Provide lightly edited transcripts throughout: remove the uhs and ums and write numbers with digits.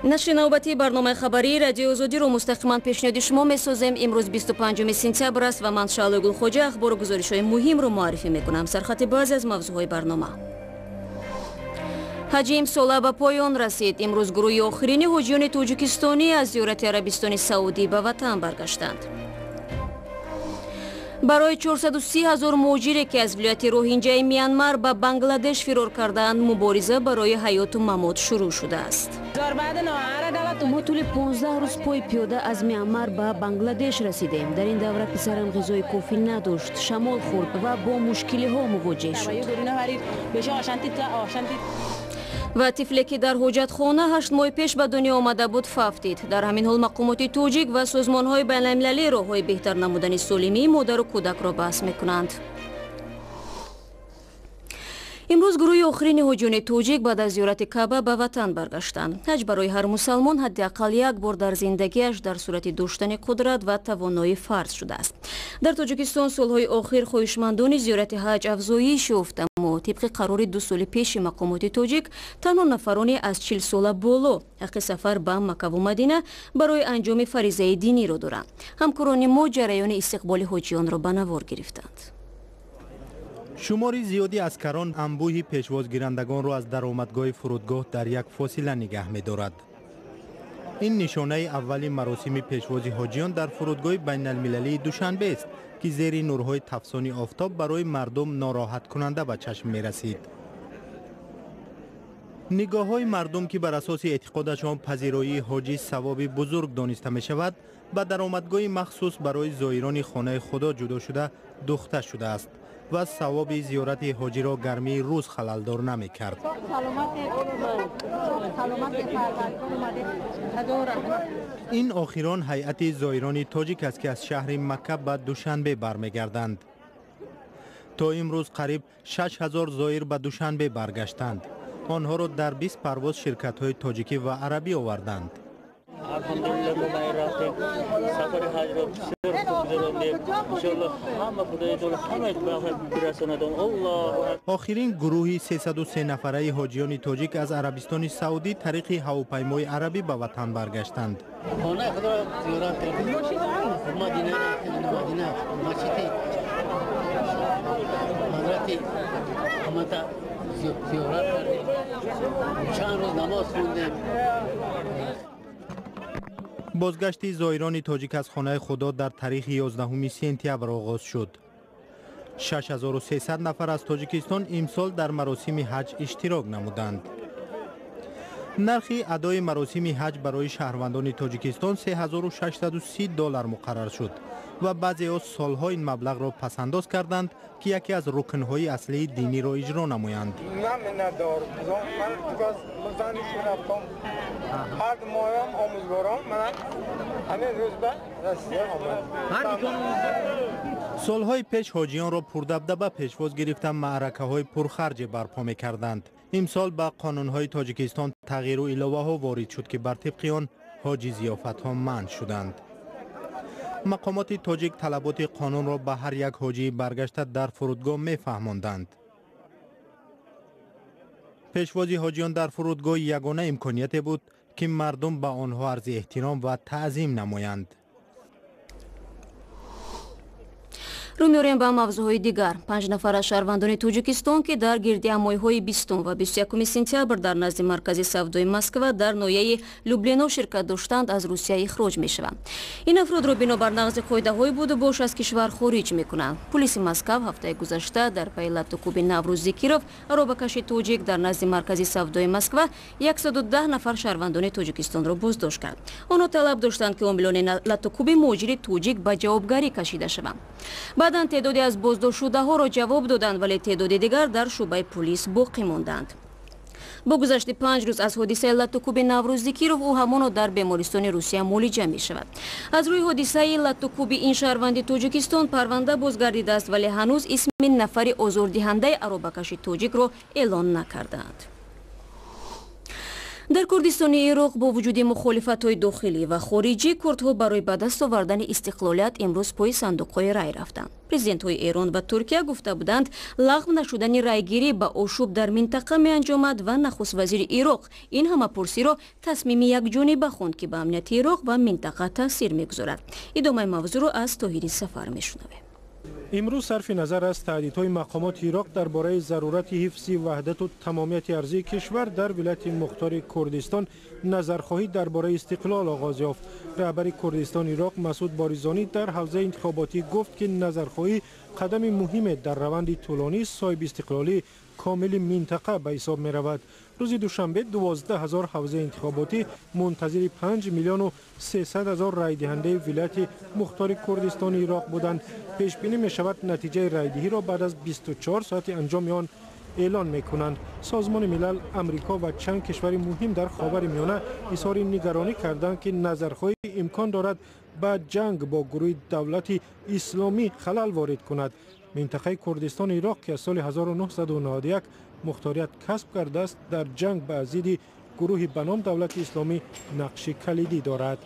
Нашри навбатии барномаи хабарии Радиои Озодиро мустақиман пешниҳоди шумо месозем. Имрӯз 25 сентябр аст ва ман Шаълои Гулхоҷа ахбору гузоришҳои муҳимро муаррифӣ мекунам. Сархати баъзе аз мавзӯъҳои барнома. Ҳаҷи имсола ба поён расид. Имрӯз гурӯҳи охирини ҳоҷиёни тоҷикистонӣ аз зиёрати Арабистони Саудӣ ба ватан баргаштанд. Барои 430 ҳазор муҳоҷире, ки аз вилояти Роҳинҷаи Мянмар ба Бангладеш фирор кардаанд, мубориза барои ҳаёту мамот шурӯъ шудааст. Мо тӯли 15 рӯз пои пиёда аз Мянмар ба Бангладеш расидем. Дар ин давра писарам ғизои кофӣ надошт, шамол хӯрд ва бо мушкилиҳо мувоҷеҳ шуд. Ва тифле, ки дар ҳоҷатхона 8 моҳи пеш ба дунё омада буд, фавтид. Дар ҳамин ҳол мақомоти тоҷик ва созмонҳои байналмилалӣ роҳҳои беҳтар намудани солимии модару кӯдакро баҳс мекунанд. Имрӯз гурӯҳи охирини ҳоҷиёни тоҷик баъд аз зиёрати Каъба ба ватан баргаштанд. Ҳаҷ барои ҳар мусалмон ҳадди ақал як бор дар зиндагиаш дар сурати доштани қудрат ва тавоноӣ фарз шудааст. Дар Тоҷикистон солҳои охир хоҳишмандони зиёрати ҳаҷ афзоиш ёфт, аммо тибқи қарори 2 соли пеши мақомоти тоҷик танҳо нафароне аз 40 сола боло ҳаққи сафар ба Маккаву Мадина барои анҷоми фаризаи диниро доранд. Ҳамкорони мо ҷараёни истиқболи ҳоҷиёнро ба навор гирифтанд. Шумори зиёди аскарон анбӯҳи пешвозгирандагонро аз даромадгоҳи фурудгоҳ дар як фосила нигаҳ медорад. Ин нишонаи аввали маросими пешвози ҳоҷиён дар фурудгоҳи байналмилалии Душанбест, ки зери нурҳои тафсони офтоб барои мардум нороҳаткунанда ба чашм мерасид. Нигоҳҳои мардум, ки бар асоси эътиқодашон пазироии ҳоҷӣ савоби бузург дониста мешавад, ба даромадгоҳи махсус барои зоирони хонаи Худо ҷудо шуда духта шудааст ва савоби зиёрати ҳоҷиро гармии рӯз халалдор намекард. Ин охирон ҳайати зоирони тоҷик аст, ки аз шаҳри Макка ба Душанбе бармегарданд. То имрӯз қариб 6000 зоир ба Душанбе баргаштанд. Онҳоро дар 20 парвоз ширкатҳои тоҷикӣ ва арабӣ оварданд. Алҳамдулиллаҳ, мо ба ин рафтем, сафари ҳаҷро бисёр хуб гузарондем. Иншоаллоҳ ҳама Худои таоло ҳама бирасонад. Аллоҳу акбар. Охирин гурӯҳи 303 нафараи ҳоҷиёни тоҷик аз Арабистони Саудӣ тариқи ҳавопаймои арабӣ ба ватан баргаштанд. Хонаи худро зиёрат кардем, Мадина рафтем, Мадина масҷиди ҳазрати Муҳаммада зиёрат кардем, чанд рӯз намоз хондем. Бозгашти зоирони тоҷик аз хонаи Худо дар таърихи 11 сентябр оғоз шуд. 6300 нафар аз Тоҷикистон имсол дар маросими ҳаҷ иштирок намуданд. Нархи адои маросими ҳаҷ барои шаҳрвандони Тоҷикистон 3630 доллар муқаррар шуд ва баъзеҳо солҳо ин маблағро пасандоз карданд, ки яке аз рукнҳои аслии диниро иҷро намоянд. Солҳои пеш ҳоҷиёнро пурдабдаба пешвоз гирифта маъракаҳои пурхарҷе барпо мекарданд. Имсол ба қонунҳои Тоҷикистон тағйиру иловаҳо ворид шуд, ки бар тибқи он ҳоҷи зиёфатҳо манъ шуданд. Мақомоти тоҷик талаботи қонунро ба ҳар як ҳоҷии баргашта дар фурудгоҳ мефаҳмонданд. Пешвози ҳоҷиён дар фурудгоҳ ягона имконияте буд, ки мардум ба онҳо арзи эҳтиром ва таъзим намоянд. Рӯ меорем ба мавзӯъҳои дигар. 5 нафар аз шаҳрвандони Тоҷикистон, ки дар гирдиҳамоиҳои 20 ва 21 сентябр дар назди маркази савдои Москва дар ноҳияи Люблино ширкат доштанд, аз Русия ихроҷ мешаванд. Ин афродро бинобар нақзи қоидаҳои будубош аз кишвар хориҷ мекунанд. Пулиси Москав ҳафтаи гузашта дар пайи латтукӯби Наврӯз Зикиров, аробакаши тоҷик, дар назди маркази савдои Москва 110 нафар шаҳрвандони Тоҷикистонро боздошт кард. Онҳо талаб доштанд, ки омилони латтукӯби муҳоҷири тоҷик ба ҷавобгарӣ кашида шаванд. Баъдан теъдоде аз боздоштшудаҳоро ҷавоб доданд, вале теъдоди дигар дар шӯъбаи пулис боқӣ монданд. Бо гузашти 5 рӯз аз ҳодисаи латтукӯби Наврӯз Зикиров, ӯ ҳамоно дар бемористони Русия муолиҷа мешавад. Аз рӯи ҳодисаи латтукӯби ин шаҳрванди Тоҷикистон парванда бозгардидааст, вале ҳанӯз исми нафари озордиҳандаи аробакаши тоҷикро эълон накардаанд. Дар Курдистони Ироқ бо вуҷуди мухолифатҳои дохилӣ ва хориҷӣ курдҳо барои ба даст овардани истиқлолият имрӯз пои сандуқҳои рай рафтанд. Президентҳои Эрон ва Туркия гуфта буданд, лағв нашудани райгирӣ ба ошӯб дар минтақа меанҷомад ва нахуствазири Ироқ ин ҳамапурсиро тасмими якҷониба хонд, ки ба амнияти Ироқ ва минтақа таъсир мегузорад. Идомаи мавзӯъро аз Тоҳири Сафар мешунавем. Имрӯз сарфи назар аз таҳдидҳои мақомоти Ироқ дар бораи зарурати ҳифзи ваҳдату тамомияти арзии кишвар дар вилояти мухтори Курдистон назархоҳӣ дар бораи истиқлол оғоз ёфт. Раҳбари Курдистони Ироқ Масуд Боризонӣ дар ҳавзаи интихоботӣ гуфт, ки назархоҳӣ қадами муҳиме дар раванди тӯлонии соҳибистиқлолии комили минтақа ба ҳисоб меравад. Рӯзи душанбе 12 ҳазор ҳавзаи интихоботӣ мунтазири 5 миллиону 300 ҳазор райдиҳандаи вилояти мухтори Курдистони Ироқ буданд. Пешбинӣ мешавад, натиҷаи райдиҳиро баъд аз 24 соати анҷоми он эълон мекунанд. Созмони Милал, Амрико ва чанд кишвари муҳим дар Ховари Миёна изҳори нигаронӣ карданд, ки назархоҳӣ имкон дорад ба ҷанг бо гурӯҳи Давлати Исломӣ халал ворид кунад. Минтақаи Курдистони Ироқ, ки аз соли 1991 мухторият касб кардааст, дар ҷанг ба зидди гурӯҳи ба ном Давлати Исломӣ нақши калидӣ дорад.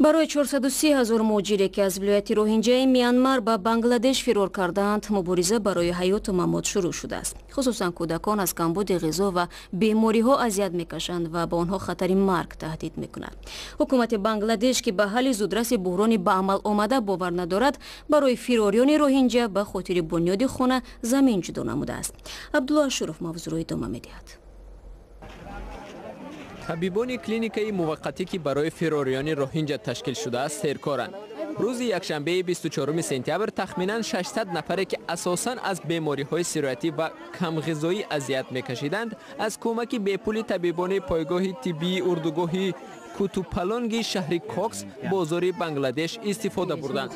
Барои 430 ҳазор муҳоҷире, ки аз вилояти Роҳинҷаи Миянмар ба Бангладеш фирор кардаанд, мубориза барои ҳаёту мамот шурӯъ шудааст. Хусусан кӯдакон аз камбуди ғизо ва бемориҳо азият мекашанд ва ба онҳо хатари марг таҳдид мекунад. Ҳукумати Бангладеш, ки ба ҳалли зудраси буҳрони ба амал омада бовар надорад, барои фирориёни роҳинҷа ба хотири бунёди хона замин ҷудо намудааст. Абдулло Ашуров мавзӯъро идома медиҳад. Табибони клиникаи муваққатӣ, ки барои фирориёни роҳинҷа ташкил шудааст, серкоранд. Рӯзи якшанбеи 24 сентябр тахминан 600 нафаре, ки асосан аз бемориҳои сироятӣ ва камғизоӣ азият мекашиданд, аз кӯмаки бепули табибони пойгоҳи тиббии урдугоҳи Кутупалонги шаҳри Кокс бозори Бангладеш истифода бурданд.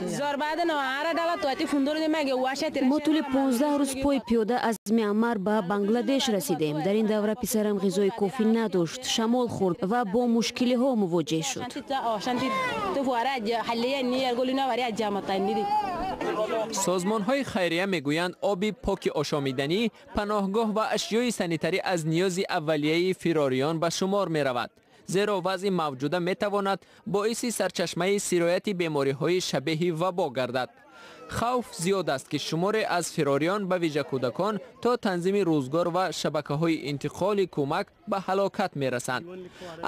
Мо тӯли 15 рӯз пои пиёда аз Миянмар ба Бангладеш расидем. Дар ин давра писарам ғизои кофӣ надошт, шамол хӯрд ва бо мушкилиҳо мувоҷеҳ шуд. Созмонҳои хайрия мегӯянд, оби поки ошомиданӣ, паноҳгоҳ ва ашёи санитарӣ аз ниёзи аввалияи фирориён ба шумор меравад, зеро вазъи мавҷуда метавонад боиси сарчашмаи сирояти бемориҳои шабеҳи вабо гардад. Хавф зиёд аст, ки шуморе аз фирориён, ба вижа кӯдакон, то танзими рӯзгор ва шабакаҳои интиқоли кӯмак ба ҳалокат мерасанд.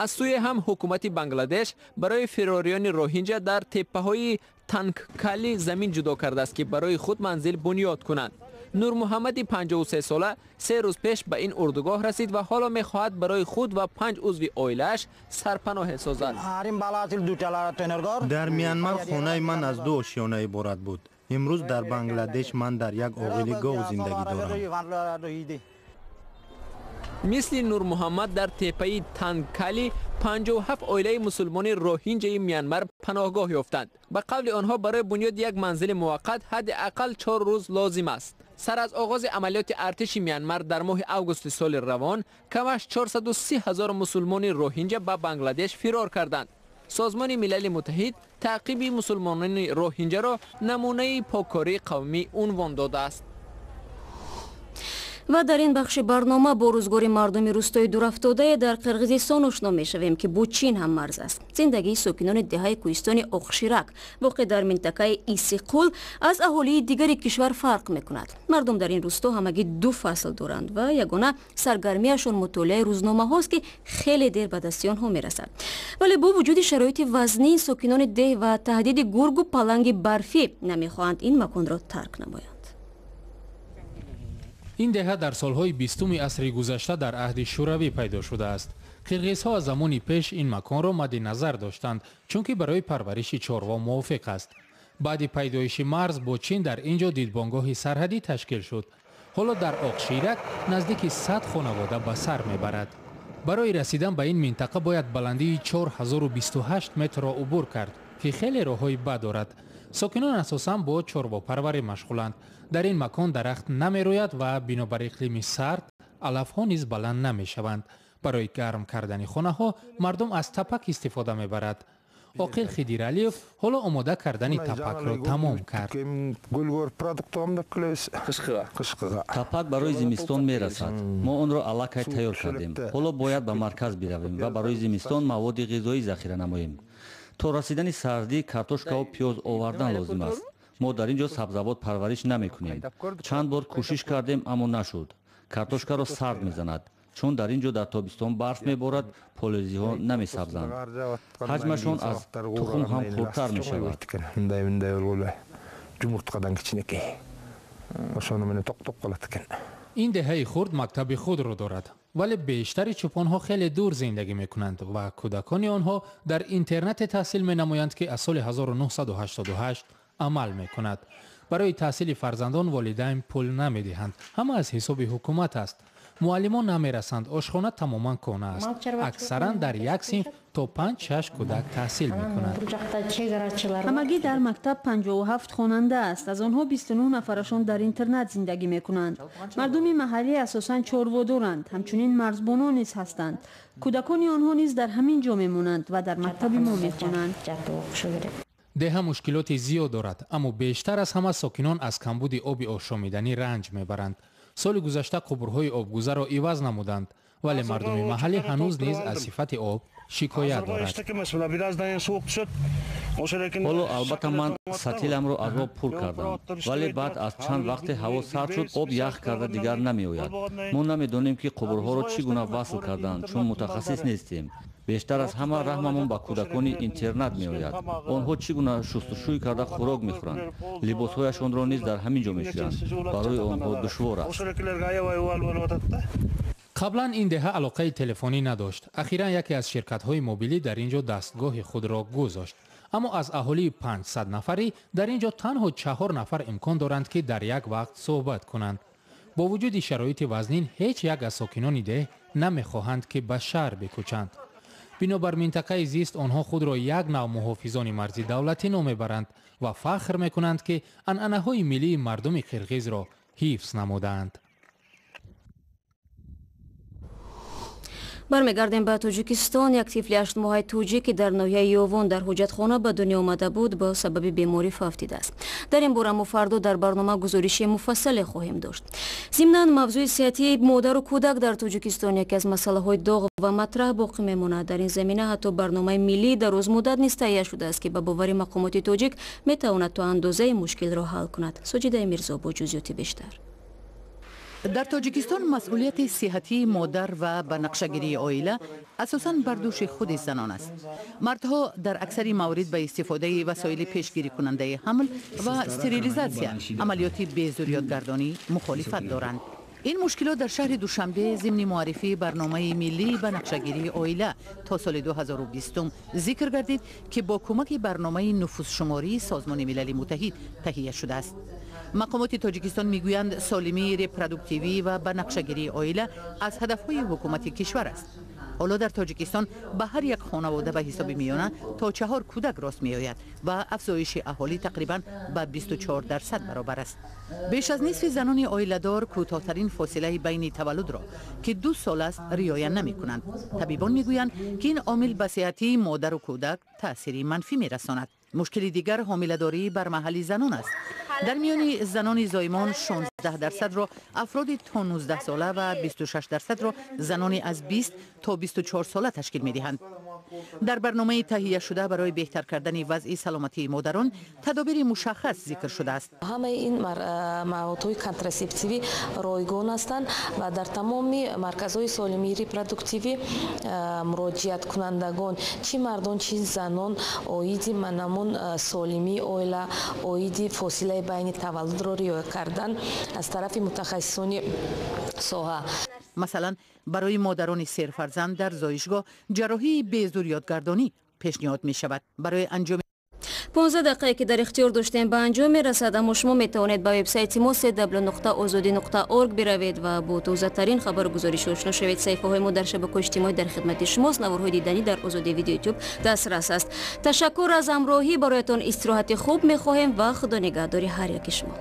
Аз сӯе ҳам ҳукумати Бангладеш барои фирориёни роҳинҷа дар теппаҳои Танккали замин ҷудо кардааст, ки барои худ манзил бунёд кунанд. Нурмуҳаммади 53 сола 3 рӯз пеш ба ин урдугоҳ расид ва ҳоло мехоҳад барои худ ва 5 узви оилааш сарпаноҳе созад. Дар Миянмар хонаи ман аз 2 ошёна иборат буд. Имрӯз дар Бангладеш ман дар як оғили гов зиндагӣ дорам. Мисли Нурмуҳаммад дар теппаи Танкали 57 оилаи мусулмони роҳинҷаи Миянмар паноҳгоҳ ёфтанд. Ба қавли онҳо барои бунёди як манзили муваққат ҳадди ақал 4 рӯз лозим аст. Сар аз оғози амалиёти артиши Миянмар дар моҳи августи соли равон камаш 430 ҳазор мусулмони роҳинҷа ба Бангладеш фирор карданд. Созмони Милали Муттаҳид таъқиби мусулмонони роҳинҷаро намунаи поккории қавмӣ унвон додааст. Ва дар ин бахши барнома бо рӯзгори мардуми рӯстои дурафтодае дар Қирғизистон ошно мешавем, ки бо Чин ҳам марз аст. Зиндагии сокинони деҳаи кӯҳистони Оқширак, воқеъ дар минтақаи Иссиқул, аз аҳолии дигари кишвар фарқ мекунад. Мардум дар ин рӯсто ҳамагӣ 2 фасл доранд ва ягона саргармиашон мутолиаи рӯзномаҳост, ки хеле дер ба дасти онҳо мерасад. Вале бо вуҷуди шароити вазнин сокинони деҳ ва таҳдиди гургу паланги барфӣ намехоҳанд ин маконро тарк намоянд. Ин деҳа дар солҳои 20 асри гузашта дар аҳди Шӯравӣ пайдо шудааст. Қирғизҳо аз замони пеш ин маконро мадди назар доштанд, чунки барои парвариши чорво мувофиқ аст. Баъди пайдоиши марз бо Чин дар ин ҷо дидбонгоҳи сарҳадӣ ташкил шуд. Ҳоло дар Оқширак наздики 100 хонавода ба сар мебарад. Барои расидан ба ин минтақа бояд баландии 4028 метрро убур кард, ки хеле роҳҳои бад дорад. Сокинон асосан бо чорвопарварӣ машғуланд. Дар ин макон дарахт намерӯяд ва бинобар иқлими сард алафҳо низ баланд намешаванд. Барои гарм кардани хонаҳо мардум аз тапак истифода мебарад. Оқил Хидиралиев ҳоло омода кардани тапакро тамом кард. Тапак барои зимистон мерасад. Мо онро аллакай тайёр кардем. Ҳоло бояд ба марказ биравем ва барои зимистон маводи ғизоӣ захира намоем. То расидани сардӣ картошкаву пиёз овардан лозим аст. Мо дар ин ҷо сабзавот парвариш намекунем. Чанд бор кӯшиш кардем, аммо нашуд. Картошкаро сард мезанад, чун дар ин ҷо дар тобистон барф меборад, полезиҳо намесабзанд. Ҳаҷмашон аз тухм ҳам хурдтар мешавад. Ин деҳаи хурд мактаби худро дорад, вале бештари чӯпонҳо хеле дур зиндагӣ мекунанд ва кӯдакони онҳо дар интернате таҳсил менамоянд, ки аз соли 1988 амал мекунад. Барои таҳсили фарзандон волидайн пул намедиҳанд, ҳама аз ҳисоби ҳукумат аст. Муаллимон намерасанд, ошхона тамоман кӯҳна аст. Аксаран дар як синф то 5-6 кӯдак таҳсил мекунанд. Ҳамагӣ дар мактаб 57 хонанда аст. Аз онҳо 29 нафарашон дар интернат зиндагӣ мекунанд. Мардуми маҳаллӣ асосан чорводоранд, ҳамчунин марзбонон низ ҳастанд. Кӯдакони онҳо низ дар ҳамин ҷо мемонанд ва дар мактаби мо мехонанд. Деҳа мушкилоти зиёд дорад, аммо бештар аз ҳама сокинон аз камбуди оби ошомиданӣ ранҷ мебаранд. Соли гузашта қубурҳои обгузарро иваз намуданд, вале мардуми маҳаллӣ ҳанӯз низ аз сифати об шикоят дорад. Ҳоло албатта ман сатиламро аз об пур кардам, вале баъд аз чанд вақте ҳаво сард шуд, об ях карда дигар намеояд. Мо намедонем, ки қубурҳоро чӣ гуна васл карданд, чун мутахассис нестем. Бештар аз ҳама раҳмамон ба кӯдакони интернат меояд. Онҳо чӣ гуна шустушӯй карда хӯрок мехӯранд, либосҳояшонро низ дар ҳамин ҷо мешӯянд. Барои онҳо душвор аст. Қаблан ин деҳа алоқаи телефонӣ надошт. Ахиран яке аз ширкатҳои мобилӣ дар ин ҷо дастгоҳи худро гузошт. Аммо аз аҳолии 500 нафарӣ дар ин ҷо танҳо 4 нафар имкон доранд, ки дар як вақт суҳбат кунанд. Бо вуҷуди шароити вазнин ҳеҷ як аз сокинони деҳ намехоҳанд, ки ба шаҳр бикӯчанд. Бинобар минтақаи зист онҳо худро як нав муҳофизони марзи давлатӣ номебаранд ва фахр мекунанд, ки анъанаҳои миллии мардуми қирғизро ҳифз намудаанд. Бармегардем ба Тоҷикистон. Як тифли 8-моҳаи тоҷик, ки дар ноҳияи Ёвон дар ҳуҷҷатхона ба дунё омада буд, ба сабаби беморӣ фавтидааст. Дар ин бора мо фардо дар барнома гузориши муфассале хоҳем дошт. Зимнан мавзӯи сиҳатии модару кӯдак дар Тоҷикистон яке аз масъалаҳои доғ ва матраҳ боқӣ мемонад. Дар ин замина ҳатто барномаи миллӣ дарозмуддат низ таҳия шудааст, ки ба бовари мақомоти тоҷик метавонад то андозаи мушкилро ҳал кунад. Соҷидаи Мирзо бо ҷузъиёти бештар. Дар Тоҷикистон масъулияти сиҳатии модар ва ба нақшагирии оила асосан бар дӯши худи занон аст. Мардҳо дар аксари маврид ба истифодаи васоили пешгирикунандаи ҳамл ва стерилизатсия, амалиёти безурётгардонӣ мухолифат доранд. Ин мушкилот дар шаҳри Душанбе зимни муаррифии барномаи миллӣ ба нақшагирии оила то соли 2020 зикр гардид, ки бо кӯмаки барномаи нуфузшумории Созмони Милали Муттаҳид таҳия шудааст. Мақомоти Тоҷикистон мегӯянд, солимии репродуктивӣ ва ба нақшагирии оила аз ҳадафҳои ҳукумати кишвар аст. Ҳоло дар Тоҷикистон ба ҳар як хонавода ба ҳисоби миёна то 4 кӯдак рост меояд ва афзоиши аҳолӣ тақрибан ба 24% баробар аст. Беш аз нисфи занони оиладор кӯтоҳтарин фосилаи байни таваллудро, ки 2 сол аст, риоя намекунанд. Табибон мегӯянд, ки ин омил ба сиҳатии модару кӯдак таъсири манфӣ мерасонад. Мушкили дигар ҳомиладорӣ бар маҳалли занон аст. Дар миёни занони зоимон 16%-ро афроди то 19 сола ва 26%-ро занони аз 20 то 24 сола ташкил медиҳанд. Дар барномаи таҳияшуда барои беҳтар кардани вазъи саломатии модарон тадобири мушаххас зикр шудааст. Ҳамаи ин маводҳои контрасептивӣ ройгон ҳастанд ва дар тамоми марказҳои солимии репродуктивӣ муроҷиаткунандагон, чӣ мардон, чӣ занон, оиди манамун солимии оила, оиди фосилаи байни таваллудро риоя кардан аз тарафи мутахассисони соҳа. Масалан, барои модарони серфарзанд дар зоишгоҳ ҷарроҳии безурётгардонӣ пешниҳод мешавад. Барои анҷоми 15 дақиқае ки дар ихтиёр доштем ба анҷом мерасад, аммо шумо метавонед ба вебсайти мо cw.ozodi.org биравед ва бо тозатарин хабару гузоришҳо ошно шавед. Саҳифаҳои мо дар шабакаҳои иҷтимоӣ дар хидмати шумост. Наворҳои диданӣ дар Озодӣ видео ютуб дастрас аст. Ташаккур аз ҳамроҳӣ, бароятон истироҳати хуб мехоҳем ва худо нигаҳдори ҳар яки шумо.